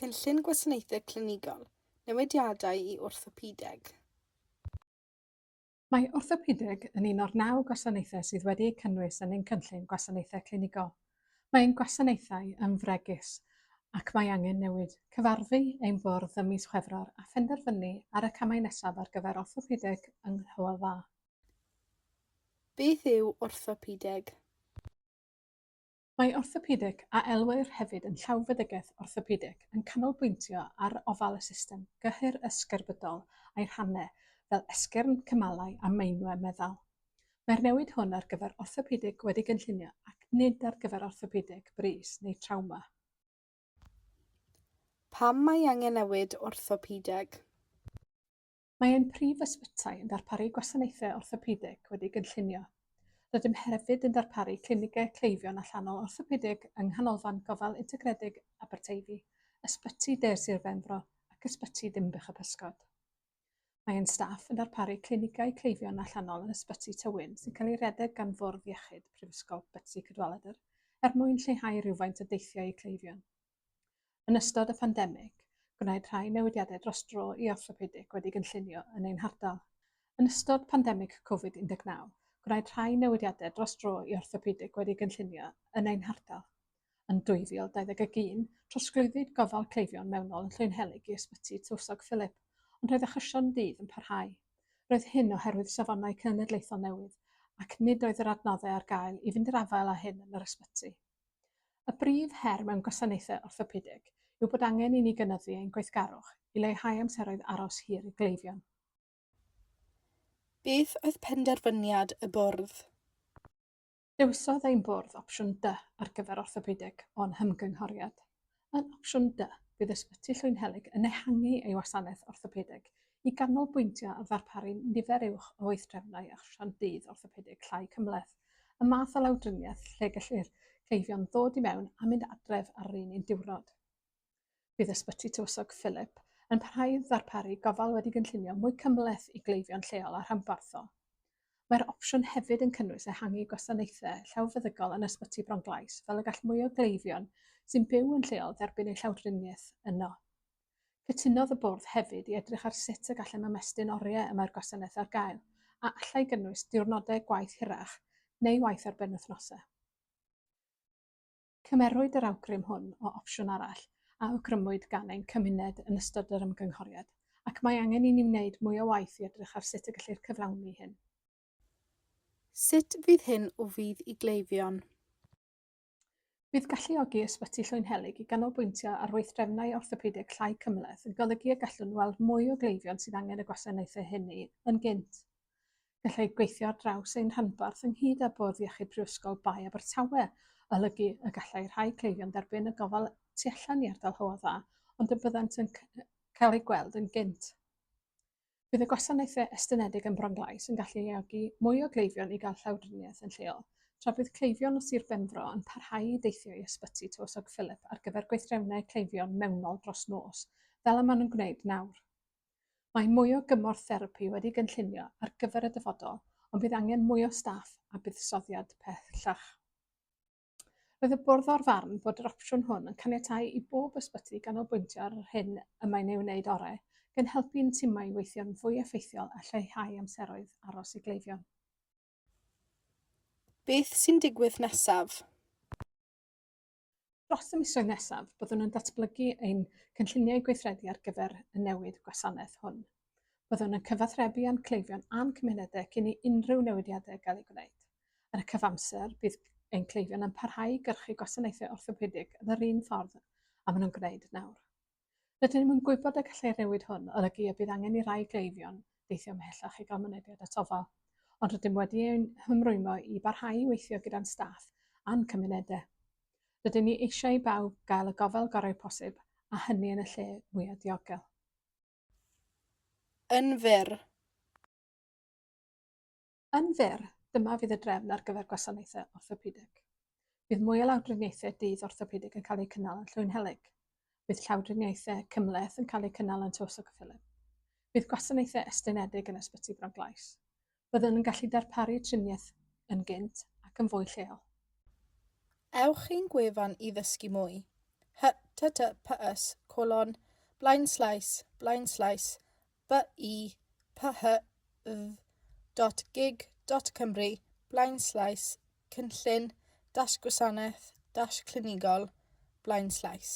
Cynllun Gwasanaethau Clinigol, Newidiadau i Orthopedeg. Mae orthopedeg yn un o'r naw gwasanaethau sydd wedi eu cynnwys yn ein cynllun gwasanaethau clinigol. Mae ein gwasanaethau yn fregus ac mae angen newid. Cyfarfu ein bwrdd ym mis Chwefror a phenderfynu ar y camau nesaf ar gyfer orthopedeg yng Nghywa Dda. Beth yw orthopedeg? Mae orthopedeg, a elwir hefyd yn llawfeddygaeth orthopedig, yn canolbwyntio ar ofal y system gyhyr ysgerbydol a'i rhannau, fel esgyrn, cymalau a meinwe meddal. Mae'r newid hwn ar gyfer orthopedig wedi'i gynllunio ac nid ar gyfer orthopedeg brys neu trawma. Pam mae angen newid orthopedeg? Mae ein prif ysbytai yn darparu gwasanaethau orthopedig wedi'i gynllunio. Rydym hefyd yn darparu clinigau cleifion allanol orthopedig yng Nghanolfan Gofal Integredig Aberteifi, Ysbyty De Sir Benfro ac Ysbyty Dinbych-y-pysgod. Mae ein staff yn darparu clinigau cleifion allanol yn Ysbyty Tywyn sy'n cael ei redeg gan Fwrdd Iechyd Prifysgol Betsi Cadwaladr er mwyn lleihau rhywfaint o deithiau i cleifion. Yn ystod y pandemig, gwnaed rhai newidiadau dros dro i orthopedig wedi'i gynllunio yn ein hardal. Yn ystod pandemig Covid 19, gwnaed rhai newidiadau dros dro i orthopedig wedi'i gynllunio yn ein hardal. Yn 2021, trosglwyddwyd gofal cleifion mewnol yn Llwynhelyg i Ysbyty Tywysog Philip, ond roedd achosion dydd yn parhau. Roedd hyn oherwydd safonau cenedlaethol newydd ac nid oedd yr adnoddau ar gael i fynd i'r afael â hyn yn yr ysbyty. Y brif her mewn gwasanaethau orthopedig yw bod angen i ni gynyddu ein gweithgarwch i leihau amseroedd aros hir i gleifion. Beth oedd penderfyniad y bwrdd? Dewisodd ein bwrdd opsiwn D ar gyfer orthopedig o'n hymgynghoriad. Yn opsiwn D, bydd Ysbyty Llwynhelyg yn ehangu ei wasanaeth orthopedig i ganolbwyntio ar ddarparu nifer uwch o weithdrefnau achosion dydd orthopedig llai cymhleth, y math o lawdriniaeth lle gellir cleifion ddod i mewn a mynd adref ar yr un un diwrnod. Bydd Ysbyty Tywysog Philip yn parhau i ddarparu gofal wedi gynllunio mwy cymhleth i gleifion lleol a rhanbarthol. Mae'r opsiwn hefyd yn cynnwys ehangu gwasanaethau llawfeddygol yn Ysbyty Bronglais fel y gall mwy o gleifion sy'n byw yn lleol dderbyn eu llawdriniaeth yno. Cytunodd y Bwrdd hefyd i edrych ar sut y gallem ymestyn oriau y mae'r gwasanaeth ar gael, a allai gynnwys diwrnodau gwaith hirach neu waith ar benwythnosau. Cymerwyd yr awgrym hwn o opsiwn arall a awgrymwyd gan ein cymuned yn ystod yr ymgynghoriad, ac mae angen i ni wneud mwy o waith i edrych ar sut y gellir cyflawni hyn. Sut fydd hyn o fudd i gleifion? Bydd galluogi Ysbyty Llwynhelyg i ganolbwyntio ar weithdrefnau orthopedig llai cymhleth yn golygu y gallwn weld mwy o gleifion sydd angen y gwasanaethau hynny yn gynt. Gallai gweithio ar draws ein rhanbarth ynghyd â Bwrdd Iechyd Prifysgol Bae Abertawe olygu y gallai rhai cleifion dderbyn y gofal tu allan i ardal Hywel Dda ond y byddant yn cael eu gweld yn gynt. Bydd y gwasanaethau estynedig yn Bronglais yn galluogi mwy o gleifion i gael llawdriniaeth yn lleol, tra bydd cleifion o Sir Benfro yn parhau i deithio i Ysbyty Tywysog Philip ar gyfer gweithdrefnau cleifion mewnol dros nos, fel y maen nhw'n gwneud nawr. Mae mwy o gymorth therapi wedi'i gynllunio ar gyfer y dyfodol, ond bydd angen mwy o staff a buddsoddiad pellach. Roedd y bwrdd o'r farn bod yr opsiwn hwn yn caniatáu i bob ysbyty ganolbwyntio ar yr hyn y mae'n ei wneud orau, gan helpu'n timau i weithio'n fwy effeithiol a lleihau amseroedd aros i gleifion. Beth sy'n digwydd nesaf? Dros y misoedd nesaf, byddwn yn datblygu ein cynlluniau gweithredu ar gyfer y newid gwasanaeth hwn. Byddwn yn cyfathrebu â'n cleifion a'n cymunedau cyn i unrhyw newidiadau gael eu gwneud. Yn y cyfamser, bydd ein cleifion yn parhau i gyrchu gwasanaethau orthopedig yn yr un ffordd a maen nhw'n gwneud nawr. Rydym yn gwybod y gallai'r newid hwn olygu y bydd angen i rai gleifion deithio ymhellach i gael mynediad at ofal, ond rydym wedi ein hymrwymo i barhau i weithio gyda'n staff a'n cymunedau. Rydyn ni eisiau i bawb gael y gofal gorau posib, a hynny yn y lle mwyaf diogel. Yn fyr. Yn fyr, dyma fydd y drefn ar gyfer gwasanaethau orthopedig. Bydd mwy o lawdriniaethau dydd orthopedig yn cael eu cynnal yn Llwynhelyg. Bydd llawdriniaethau cymhleth yn cael eu cynnal yn Tywysog Philip. Bydd gwasanaethau estynedig yn Ysbyty Bronglais. Byddwn yn gallu darparu triniaeth yn gynt ac yn fwy lleol. Ewch i'n gwefan i ddysgu mwy. Https colon blaenslaes blaenslaes bi ph dot gig dot cymru blaenslaes cynllun dash gwasanaeth dash clinigol blaenslaes.